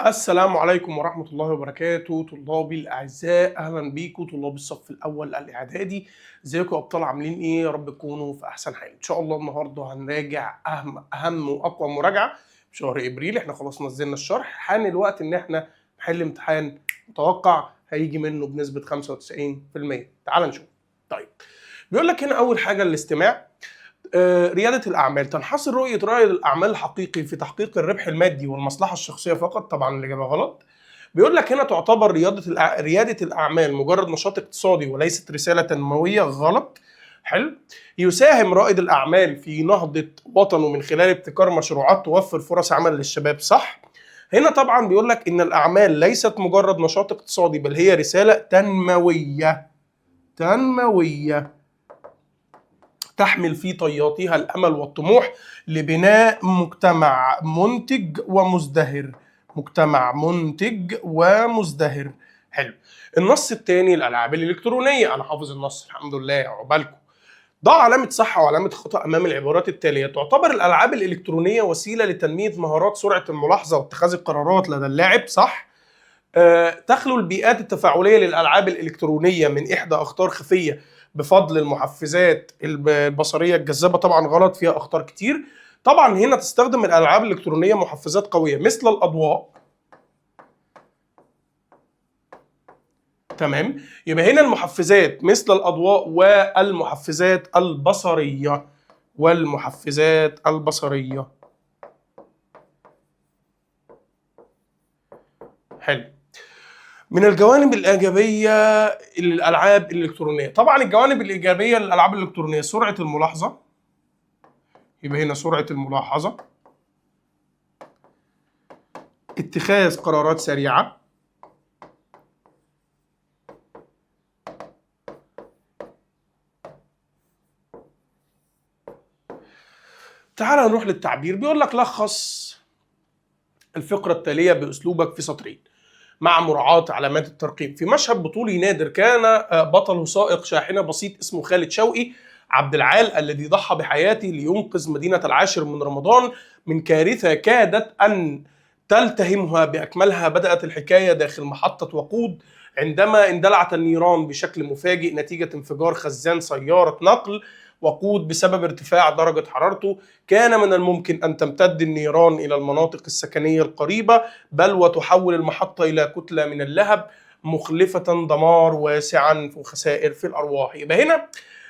السلام عليكم ورحمة الله وبركاته طلابي الأعزاء، أهلا بيكم طلاب الصف الأول الإعدادي. ازيكم يا أبطال؟ عاملين إيه؟ يا رب تكونوا في أحسن حال. إن شاء الله النهاردة هنراجع أهم وأقوى مراجعة في شهر إبريل. إحنا خلاص نزلنا الشرح، حان الوقت إن إحنا نحل امتحان متوقع هيجي منه بنسبة 95%. تعال نشوف. طيب بيقول لك هنا أول حاجة الاستماع. ريادة الأعمال، تنحصر رؤية رائد الأعمال الحقيقي في تحقيق الربح المادي والمصلحة الشخصية فقط. طبعا الإجابة غلط. بيقول لك هنا تعتبر ريادة الأعمال مجرد نشاط اقتصادي وليست رسالة تنموية. غلط. حلو. يساهم رائد الأعمال في نهضة وطنه من خلال ابتكار مشروعات توفر فرص عمل للشباب. صح. هنا طبعا بيقول لك إن الأعمال ليست مجرد نشاط اقتصادي بل هي رسالة تنموية، تنموية تحمل في طياتها الأمل والطموح لبناء مجتمع منتج ومزدهر، مجتمع منتج ومزدهر. حلو. النص الثاني الألعاب الإلكترونية. أنا حافظ النص الحمد لله، عقبالكم. ضع علامة صح وعلامة خطأ أمام العبارات التالية. تعتبر الألعاب الإلكترونية وسيلة لتنمية مهارات سرعة الملاحظة واتخاذ القرارات لدى اللاعب. صح. تخلو البيئات التفاعلية للألعاب الإلكترونية من إحدى أخطار خفية بفضل المحفزات البصرية الجذابة. طبعا غلط، فيها أخطار كتير. طبعا هنا تستخدم الألعاب الإلكترونية محفزات قوية مثل الأضواء. تمام، يبقى هنا المحفزات مثل الأضواء والمحفزات البصرية، والمحفزات البصرية. حلو. من الجوانب الإيجابية للألعاب الإلكترونية، طبعا الجوانب الإيجابية للألعاب الإلكترونية سرعة الملاحظة، يبقى هنا سرعة الملاحظة، اتخاذ قرارات سريعة، تعال نروح للتعبير. بيقول لك لخص الفقرة التالية بأسلوبك في سطرين مع مراعاة علامات الترقيم. في مشهد بطولي نادر كان بطلة سائق شاحنة بسيط اسمه خالد شوقي عبد العال الذي ضحى بحياته لينقذ مدينة العاشر من رمضان من كارثة كادت أن تلتهمها بأكملها. بدأت الحكاية داخل محطة وقود عندما اندلعت النيران بشكل مفاجئ نتيجة انفجار خزان سيارة نقل وقود بسبب ارتفاع درجة حرارته. كان من الممكن أن تمتد النيران إلى المناطق السكنية القريبة بل وتحول المحطة إلى كتلة من اللهب مخلفة دمار واسعا وخسائر في الأرواح. يبقى هنا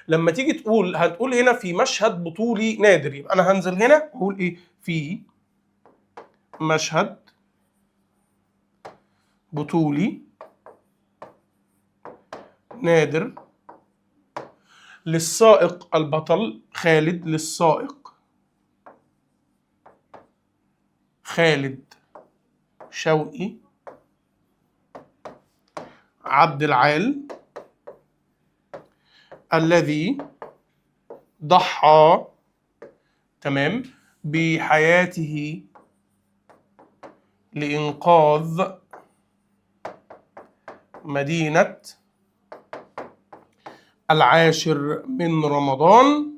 لما تيجي تقول هتقول هنا في مشهد بطولي نادر، يبقى أنا هنزل هنا وأقول إيه؟ في مشهد بطولي نادر للسائق البطل خالد، للسائق خالد شوقي عبد العال الذي ضحى، تمام، بحياته لإنقاذ مدينة العاشر من رمضان.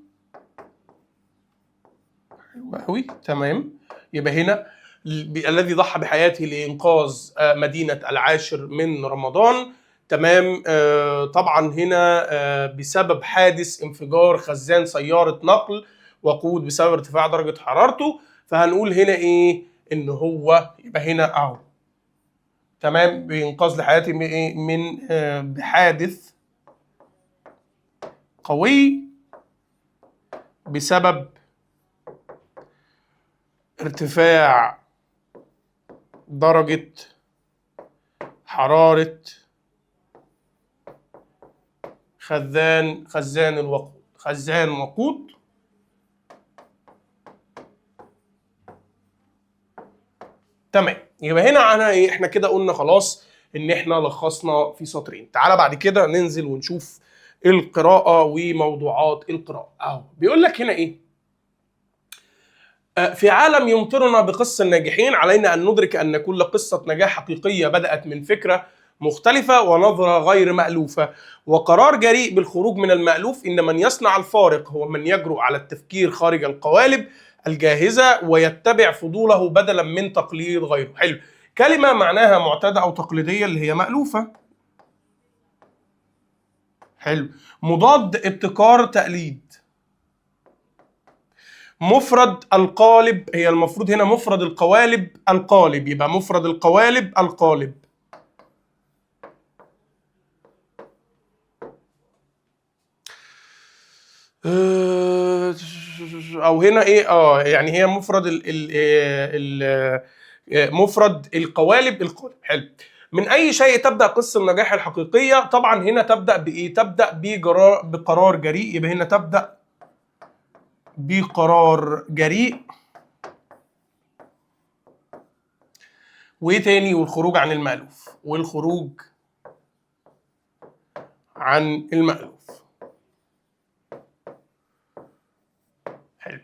حلو قوي، تمام. يبقى هنا الذي ضحى بحياته لإنقاذ مدينة العاشر من رمضان، تمام. طبعا هنا بسبب حادث انفجار خزان سيارة نقل وقود بسبب ارتفاع درجة حرارته، فهنقول هنا ايه؟ ان هو يبقى هنا اهو، تمام، بإنقاذ لحياته من بحادث قوي بسبب ارتفاع درجة حرارة خزان الوقود، خزان وقود. تمام. يبقى هنا انا ايه؟ احنا كده قلنا خلاص ان احنا لخصنا في سطرين. تعالى بعد كده ننزل ونشوف القراءة وموضوعات القراءة. اهو بيقول لك هنا ايه؟ في عالم يمطرنا بقصة الناجحين علينا أن ندرك أن كل قصة نجاح حقيقية بدأت من فكرة مختلفة ونظرة غير مألوفة وقرار جريء بالخروج من المألوف. إن من يصنع الفارق هو من يجرؤ على التفكير خارج القوالب الجاهزة ويتبع فضوله بدلا من تقليد غيره. حلو. كلمة معناها معتادة أو تقليدية اللي هي مألوفة. حلو. مضاد ابتكار تقليد. مفرد القالب، هي المفروض هنا مفرد القوالب القالب، يبقى مفرد القوالب القالب. او هنا ايه يعني هي مفرد ال ال ال مفرد القوالب القالب. حلو. من اي شيء تبدا قصة النجاح الحقيقية؟ طبعا هنا تبدا بايه؟ تبدا بقرار جريء، يبقى هنا تبدا بقرار جريء. وايه تاني؟ والخروج عن المألوف، والخروج عن المألوف. حلو.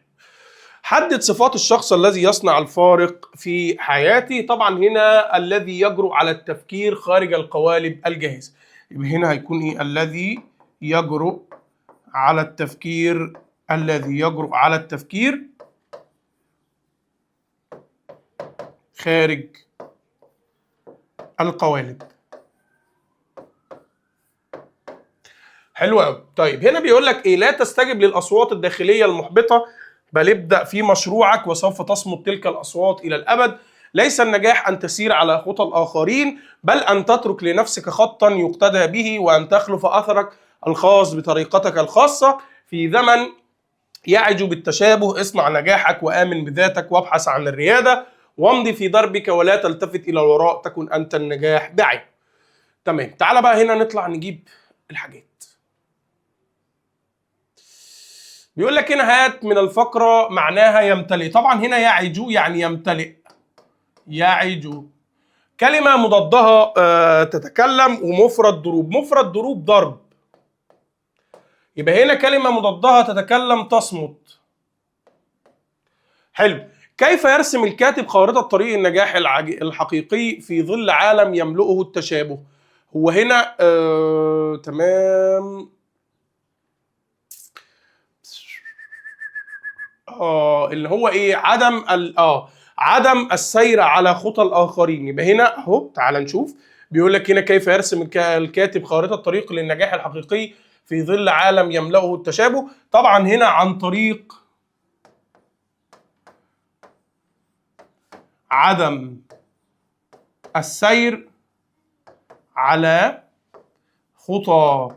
حدد صفات الشخص الذي يصنع الفارق في حياته. طبعا هنا الذي يجرؤ على التفكير خارج القوالب الجاهزة، يبقى هنا هيكون ايه؟ الذي يجرؤ على التفكير، الذي يجرؤ على التفكير خارج القوالب. حلو قوي. طيب هنا بيقول لك ايه؟ لا تستجب للاصوات الداخلية المحبطه، بل ابدا في مشروعك وسوف تصمت تلك الاصوات الى الابد. ليس النجاح ان تسير على خطى الاخرين، بل ان تترك لنفسك خطا يقتدى به، وان تخلف اثرك الخاص بطريقتك الخاصة. في زمن يعج بالتشابه اصنع نجاحك وامن بذاتك وابحث عن الرياده، وامضي في دربك ولا تلتفت الى الوراء، تكن انت النجاح داعي. تمام. تعال بقى هنا نطلع نجيب الحاجات. بيقول لك هنا هات من الفقرة معناها يمتلئ. طبعا هنا يعج يعني يمتلئ، يعج. كلمة مضادها تتكلم، ومفرد ضروب، مفرد ضروب ضرب، يبقى هنا كلمة مضادها تتكلم تصمت. حلو. كيف يرسم الكاتب خارطة طريق النجاح الحقيقي في ظل عالم يملؤه التشابه؟ هو هنا تمام، اللي هو ايه؟ عدم عدم السير على خطى الاخرين. يبقى هنا اهو، تعال نشوف. بيقول لك هنا كيف يرسم الكاتب خارطة طريق للنجاح الحقيقي في ظل عالم يملأه التشابه. طبعا هنا عن طريق عدم السير على خطى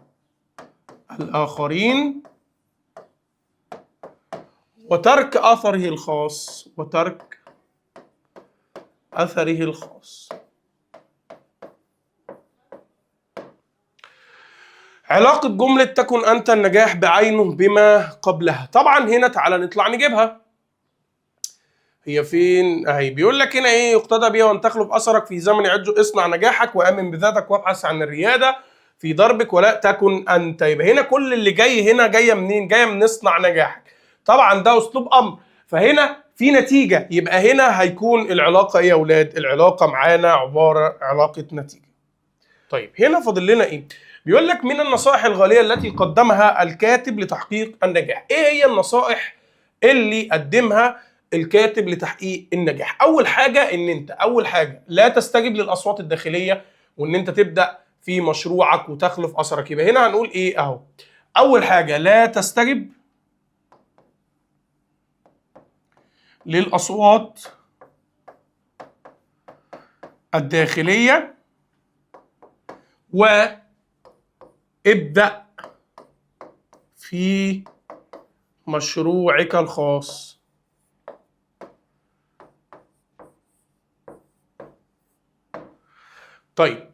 الآخرين وترك أثره الخاص، وترك أثره الخاص. علاقة جملة تكن أنت النجاح بعينه بما قبلها. طبعا هنا تعالى نطلع نجيبها، هي فين؟ اهي. بيقول لك هنا ايه؟ يقتدى بها وان تخلف اثرك في زمن يعج، اصنع نجاحك وامن بذاتك وابحث عن الرياده في دربك ولا تكن انت. يبقى هنا كل اللي جاي هنا جاية منين؟ جاية من اصنع نجاحك. طبعا ده اسلوب امر، فهنا في نتيجة، يبقى هنا هيكون العلاقة ايه يا اولاد؟ العلاقة معانا عبارة علاقة نتيجة. طيب هنا فاضل لنا ايه؟ بيقول لك من النصائح الغالية التي قدمها الكاتب لتحقيق النجاح. ايه هي النصائح اللي قدمها الكاتب لتحقيق النجاح؟ اول حاجة ان انت اول حاجة لا تستجب للاصوات الداخلية، وان انت تبدا في مشروعك وتخلف اثرك. يبقى هنا هنقول ايه اهو؟ اول حاجة لا تستجب للاصوات الداخلية، وابدا في مشروعك الخاص. طيب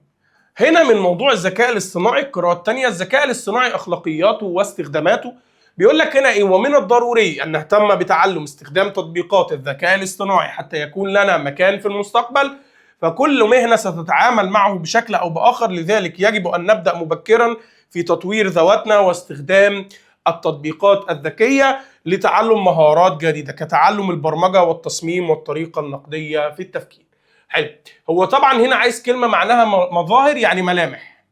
هنا من موضوع الذكاء الاصطناعي، القراءة الثانية، الذكاء الاصطناعي أخلاقياته واستخداماته. بيقول لك هنا إيه؟ ومن الضروري أن نهتم بتعلم استخدام تطبيقات الذكاء الاصطناعي حتى يكون لنا مكان في المستقبل، فكل مهنة ستتعامل معه بشكل أو بآخر، لذلك يجب أن نبدأ مبكرا في تطوير ذواتنا واستخدام التطبيقات الذكية لتعلم مهارات جديدة كتعلم البرمجة والتصميم والطريقة النقدية في التفكير. حلو. هو طبعا هنا عايز كلمة معناها مظاهر يعني ملامح،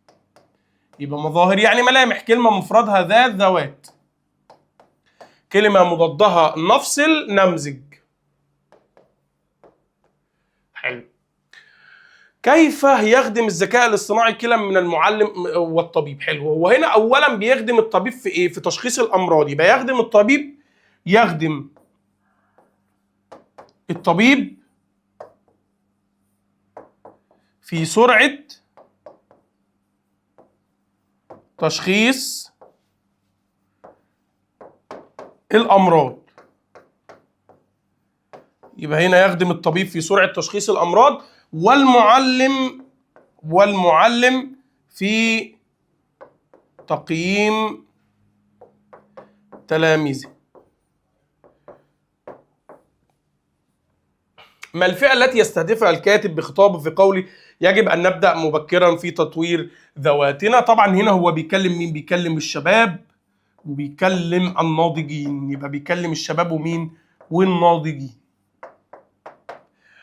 يبقى مظاهر يعني ملامح، كلمة مفردها ذات ذوات، كلمة مضادها نفصل نمزج. حلو. كيف يخدم الذكاء الاصطناعي كلا من المعلم والطبيب؟ حلو، هو هنا اولا بيخدم الطبيب في ايه؟ في تشخيص الامراض. يبقى يخدم الطبيب، يخدم الطبيب في سرعة تشخيص الأمراض. يبقى هنا يخدم الطبيب في سرعة تشخيص الأمراض، والمعلم في تقييم تلاميذه. ما الفئة التي يستهدفها الكاتب بخطابه في قوله يجب أن نبدأ مبكرا في تطوير ذواتنا؟ طبعا هنا هو بيكلم مين؟ بيكلم الشباب وبيكلم الناضجين. يبقى بيكلم الشباب ومين؟ والناضجين.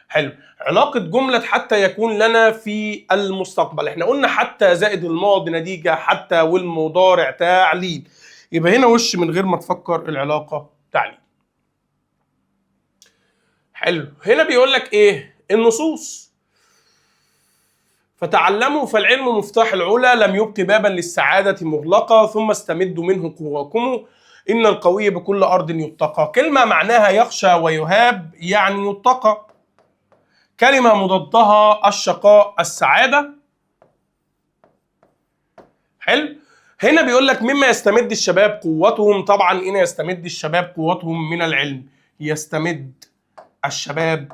حلو. علاقة جملة حتى يكون لنا في المستقبل، احنا قلنا حتى زائد الماضي نتيجة حتى والمضارع تعليل، يبقى هنا وش من غير ما تفكر العلاقة تعليل. حلو. هنا بيقول لك ايه؟ النصوص. فتعلموا فالعلم مفتاح العلا، لم يبق بابا للسعادة مغلقة، ثم استمدوا منه قواكم، إن القوي بكل أرض يتقى. كلمة معناها يخشى ويهاب يعني يتقى. كلمة مضادها الشقاء السعادة. حلو. هنا بيقول لك مما يستمد الشباب قوتهم. طبعا هنا يستمد الشباب قوتهم من العلم. يستمد الشباب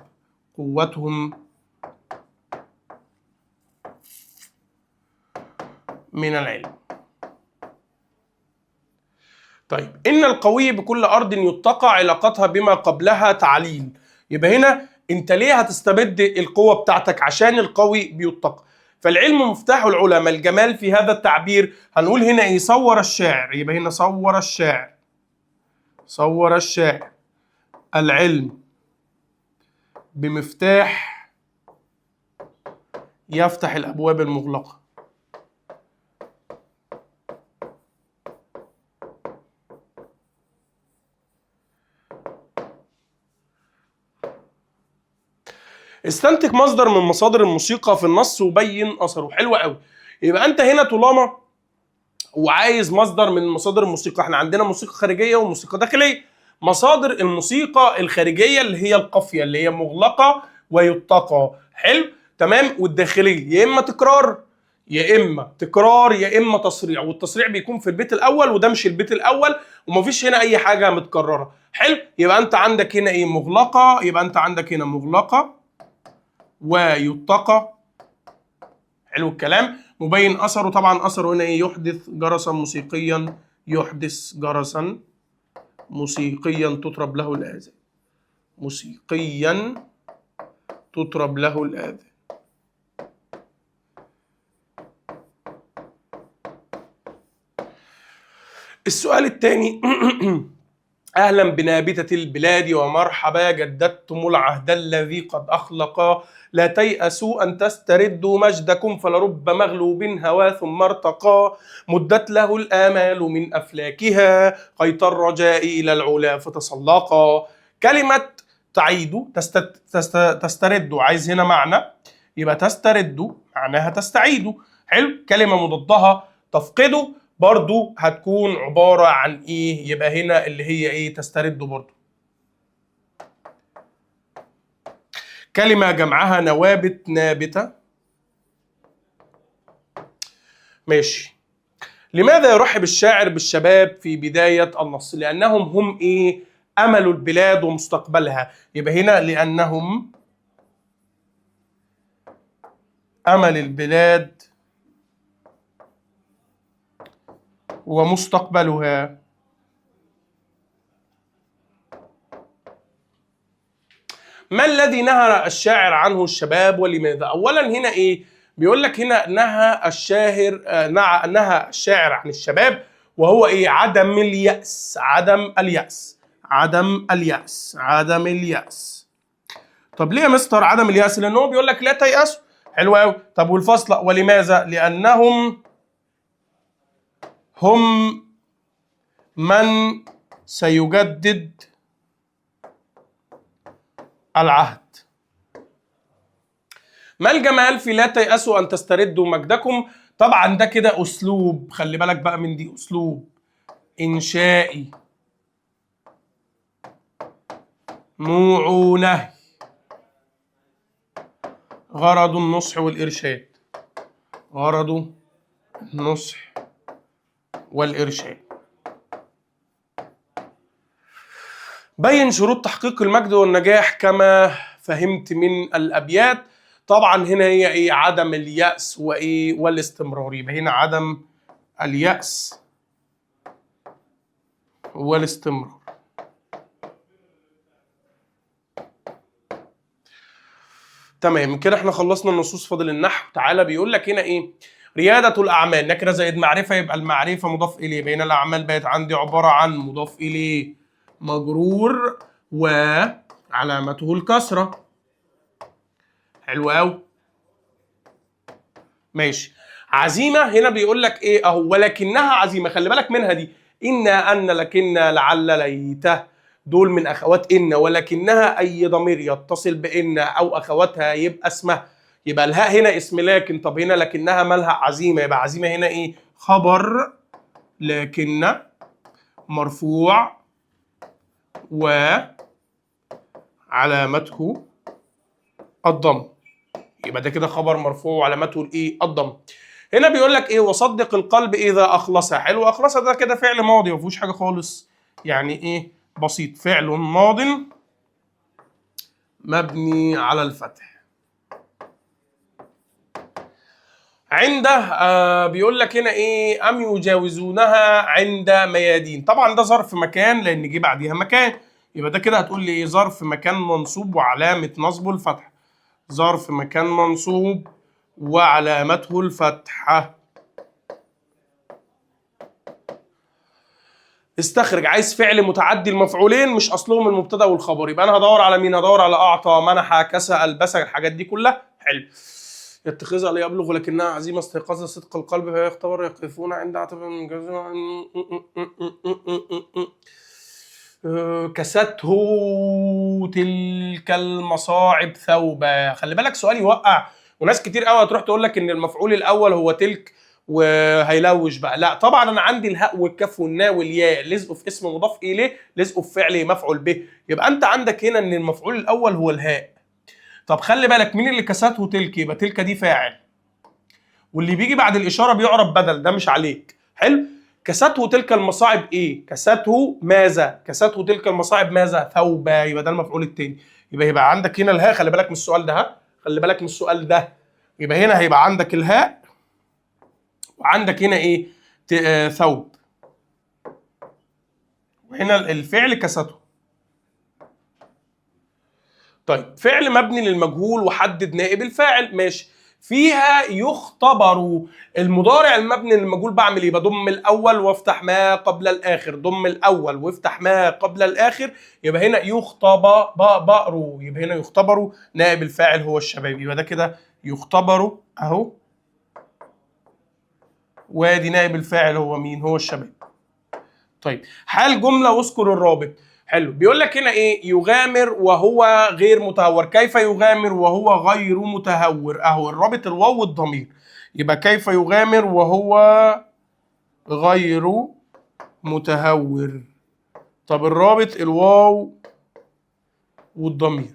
قوتهم من العلم. طيب إن القوي بكل أرض يتقى، علاقتها بما قبلها تعليل. يبقى هنا أنت ليه هتستمد القوة بتاعتك؟ عشان القوي بيتقى. فالعلم مفتاح العلا. ما الجمال في هذا التعبير؟ هنقول هنا إيه؟ صور الشاعر. يبقى هنا صور الشاعر، صور الشاعر العلم بمفتاح يفتح الأبواب المغلقة. استنتج مصدر من مصادر الموسيقى في النص وبين اثره. حلو قوي. يبقى انت هنا طالما وعايز مصدر من مصادر الموسيقى، احنا عندنا موسيقى خارجية وموسيقى داخلية. مصادر الموسيقى الخارجية اللي هي القافيه اللي هي مغلقة ويتقى. حلو تمام. والداخليه يا اما تكرار، يا اما تكرار، يا اما تصريع، والتصريع بيكون في البيت الاول وده مش البيت الاول ومفيش هنا اي حاجة متكررة. حلو. يبقى انت عندك هنا ايه؟ مغلقة. يبقى انت عندك هنا مغلقة ويتقى. حلو الكلام. مبين اثره، طبعا اثره هنا ايه؟ يحدث جرسا موسيقيا، يحدث جرسا موسيقيا تطرب له الاذان، موسيقيا تطرب له الاذان. السؤال الثاني اهلا بنابتة البلاد ومرحبا، جددتم العهد الذي قد اخلقا، لا تيأسوا ان تستردوا مجدكم، فلرب مغلوب هوى ثم ارتقى، مدت له الامال من افلاكها، قيت الرجاء الى العلا فتسلقا. كلمة تعيد تسترد، عايز هنا معنى، يبقى تسترد معناها تستعيد. حلو. كلمة مضادها تفقده، برضو هتكون عبارة عن ايه؟ يبقى هنا اللي هي ايه؟ تسترد برضو. كلمة جمعها نوابت نابتة. ماشي. لماذا يرحب الشاعر بالشباب في بداية النص؟ لأنهم هم ايه؟ أمل البلاد ومستقبلها. يبقى هنا لأنهم أمل البلاد ومستقبلها. ما الذي نهى الشاعر عنه الشباب ولماذا؟ اولا هنا ايه؟ بيقول لك هنا نهى الشاعر، نهى الشاعر عن الشباب وهو ايه؟ عدم اليأس، عدم اليأس، عدم اليأس، عدم اليأس. طب ليه يا مستر عدم اليأس؟ لان هو بيقول لك لا تيأسوا. حلو قوي. طب والفصل ولماذا؟ لانهم هم من سيجدد العهد. ما الجمال في لا تيأسوا ان تستردوا مجدكم؟ طبعا ده كده اسلوب، خلي بالك بقى من دي، اسلوب انشائي نوع نهي، غرض النصح والارشاد، غرض النصح والارشاد. بين شروط تحقيق المجد والنجاح كما فهمت من الابيات. طبعا هنا هي ايه؟ عدم اليأس وايه؟ والاستمرار. يبقى هنا عدم اليأس والاستمرار. تمام كده احنا خلصنا النصوص، فاضل النحو. تعالى بيقول لك هنا ايه؟ ريادة الأعمال، نكرة زائد معرفة، يبقى المعرفة مضاف إليه. بين الأعمال بقت عندي عبارة عن مضاف إليه مجرور وعلامته الكسرة. حلو قوي، ماشي. عزيمة هنا بيقول لك ايه؟ اهو ولكنها عزيمة، خلي بالك منها دي، إن أن لكن لعل ليته، دول من أخوات إن، ولكنها أي ضمير يتصل بإن أو أخواتها يبقى اسمها، يبقى الهاء هنا اسم لكن. طب هنا لكنها مالها؟ عزيمة، يبقى عزيمة هنا ايه؟ خبر لكن مرفوع وعلامته الضم، يبقى ده كده خبر مرفوع وعلامته الايه؟ الضم. هنا بيقول لك ايه؟ وصدق القلب اذا اخلص. حلو، اخلص ده كده فعل ماضي ما فيهوش حاجة خالص، يعني ايه؟ بسيط، فعل ماض مبني على الفتح. عنده بيقول لك هنا ايه؟ ام يجاوزونها عند ميادين. طبعا ده ظرف مكان لان جه بعديها مكان، يبقى ده كده هتقول لي ايه؟ ظرف مكان منصوب وعلامة نصبه الفتح، ظرف مكان منصوب وعلامته الفتحة. استخرج، عايز فعل متعدي المفعولين مش اصلهم المبتدا والخبر، يبقى انا هدور على مين؟ هدور على اعطى، منح، كسى، البس، الحاجات دي كلها. حلو. يتخذها ليبلغ لكنها عزيمة، استيقاظ صدق القلب فيختبر، يقفون عند عتب من كسته تلك المصاعب ثوبا. خلي بالك سؤال يوقع، وناس كتير قوي هتروح تقول لك ان المفعول الاول هو تلك وهيلوش بقى. لا طبعا انا عندي الهاء والكاف والناء والياء لزقوا في اسم مضاف اليه، لزقوا في فعل مفعول به، يبقى انت عندك هنا ان المفعول الاول هو الهاء. طب خلي بالك مين اللي كسته تلك؟ يبقى تلك دي فاعل، واللي بيجي بعد الاشارة بيعرب بدل، ده مش عليك. حلو. كسته تلك المصاعب ايه؟ كسته ماذا؟ كسته تلك المصاعب ماذا؟ ثوبا، يبقى ده المفعول الثاني. يبقى عندك هنا الهاء، خلي بالك من السؤال ده، ها خلي بالك من السؤال ده. يبقى هنا هيبقى عندك الهاء وعندك هنا ايه؟ ثوب، وهنا الفعل كسته. طيب فعل مبني للمجهول وحدد نائب الفاعل، ماشي. فيها يختبر، المضارع المبني للمجهول بعمل ايه؟ بضم الاول وافتح ما قبل الاخر، ضم الاول وافتح ما قبل الاخر، يبقى هنا يختبروا، يبقى هنا يختبروا نائب الفاعل هو الشباب، يبقى ده كده يختبروا اهو، وادي نائب الفاعل هو مين؟ هو الشباب. طيب حال جملة واذكر الرابط. حلو. بيقول لك هنا ايه؟ يغامر وهو غير متهور. كيف يغامر وهو غير متهور؟ اهو الرابط الواو والضمير، يبقى كيف يغامر وهو غير متهور. طب الرابط الواو والضمير.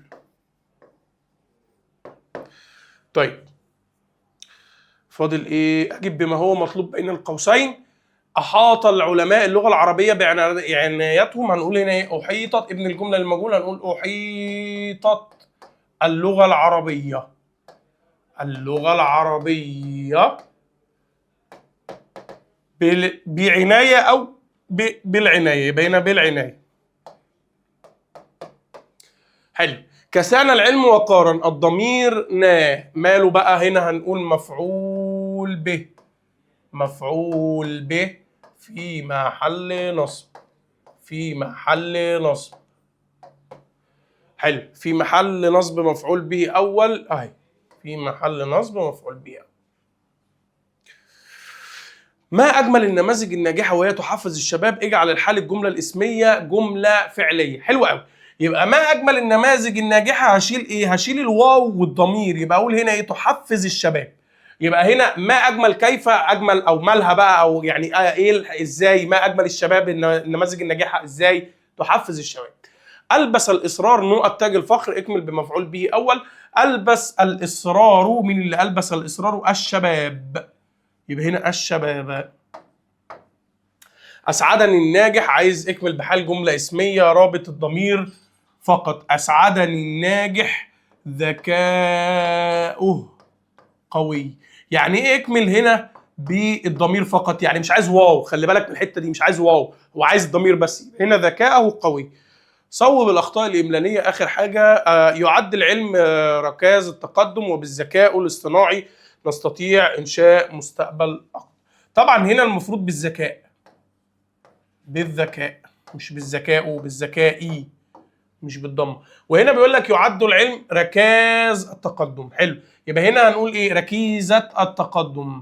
طيب فاضل ايه؟ اجب بما هو مطلوب بين القوسين. احاط العلماء اللغة العربية بعنايتهم، هنقول هنا ايه؟ احيطت، ابن الجملة المجهول هنقول احيطت اللغة العربية، اللغة العربية بعناية او بالعناية، يبقى هنا بالعناية. حلو. كسانا العلم وقارا، الضمير نا ماله بقى؟ هنا هنقول مفعول به، مفعول به في محل نصب، في محل نصب. حلو، في محل نصب مفعول به اول، اهي في محل نصب مفعول به اول. ما اجمل النماذج الناجحة وهي تحفز الشباب، اجعل الحال الجملة الاسمية جملة فعليه. حلو قوي. يبقى ما اجمل النماذج الناجحة، هشيل ايه؟ هشيل الواو والضمير، يبقى اقول هنا ايه؟ تحفز الشباب. يبقى هنا ما اجمل، كيف اجمل، او مالها بقى، او يعني ايه ازاي ما اجمل الشباب، النماذج الناجحة ازاي تحفز الشباب. البس الاصرار نقط تاج الفخر، اكمل بمفعول به اول. البس الاصرار، مين اللي البس الاصرار؟ الشباب، يبقى هنا الشباب. اسعدني الناجح، عايز اكمل بحال جملة اسميه رابط الضمير فقط. اسعدني الناجح ذكاؤه قوي. يعني ايه اكمل هنا بالضمير فقط؟ يعني مش عايز واو، خلي بالك من الحتة دي، مش عايز واو، هو عايز الضمير بس. هنا ذكاؤه قوي. صوب الاخطاء الاملانيه اخر حاجة. يعد العلم ركاز التقدم، وبالذكاء الاصطناعي نستطيع انشاء مستقبل اقوى. طبعا هنا المفروض بالذكاء، بالذكاء مش بالذكاء، وبالذكائي مش بالضمه. وهنا بيقول لك يعد العلم ركاز التقدم، حلو، يبقى هنا هنقول ايه؟ ركيزة التقدم.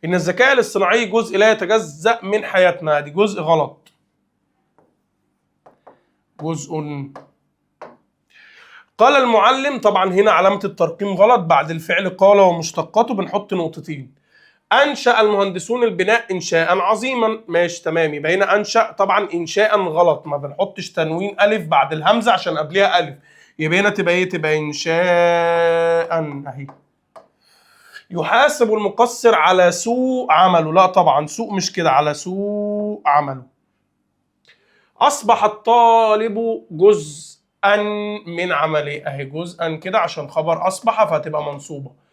ان الذكاء الاصطناعي جزء لا يتجزأ من حياتنا، دي جزء غلط، جزء. قال المعلم، طبعا هنا علامة الترقيم غلط، بعد الفعل قال ومشتقاته بنحط نقطتين. أنشأ المهندسون البناء إنشاء عظيما، ماشي تمام، يبقى هنا أنشأ طبعا إنشاء غلط، ما بنحطش تنوين ألف بعد الهمزة عشان قبلها ألف، يبقى هنا تبقى إيه؟ تبقى إنشاء أهي. يحاسب المقصر على سوء عمله، لا طبعا سوء مش كده، على سوء عمله. أصبح الطالب جزءا من عمله، أهي جزءا كده عشان خبر أصبح فهتبقى منصوبة.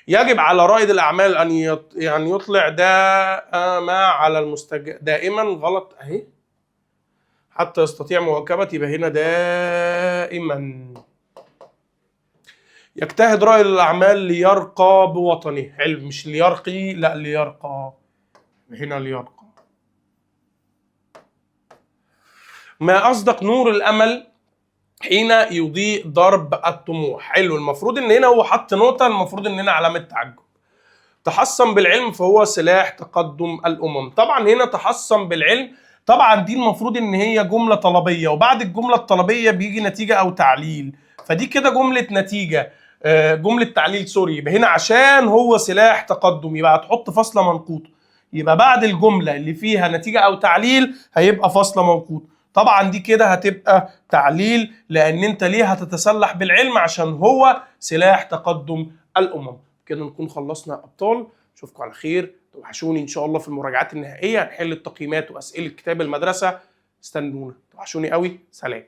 يجب على رائد الأعمال أن يعني يطلع دائما على دائما غلط أهي، حتى يستطيع مواكبة، يبقى هنا دائما. يجتهد رائد الأعمال ليرقى بوطنه، حلو، مش ليرقي، لا ليرقى، هنا ليرقى. ما أصدق نور الأمل حين يضيء درب الطموح، حلو، المفروض ان هنا هو حط نقطة، المفروض ان هنا علامة تعجب. تحصن بالعلم فهو سلاح تقدم الأمم، طبعا هنا تحصن بالعلم، طبعا دي المفروض ان هي جملة طلبية، وبعد الجملة الطلبية بيجي نتيجة أو تعليل، فدي كده جملة نتيجة، جملة تعليل سوري. يبقى هنا عشان هو سلاح تقدم يبقى هتحط فاصلة منقوطة، يبقى بعد الجملة اللي فيها نتيجة أو تعليل هيبقى فاصلة منقوطة. طبعا دي كده هتبقى تعليل، لان انت ليه هتتسلح بالعلم؟ عشان هو سلاح تقدم الامم. كده نكون خلصنا يا ابطال، اشوفكم على خير، توحشوني ان شاء الله في المراجعات النهائية، هنحل التقييمات واسئلة كتاب المدرسة، استنونا، توحشوني قوي، سلام.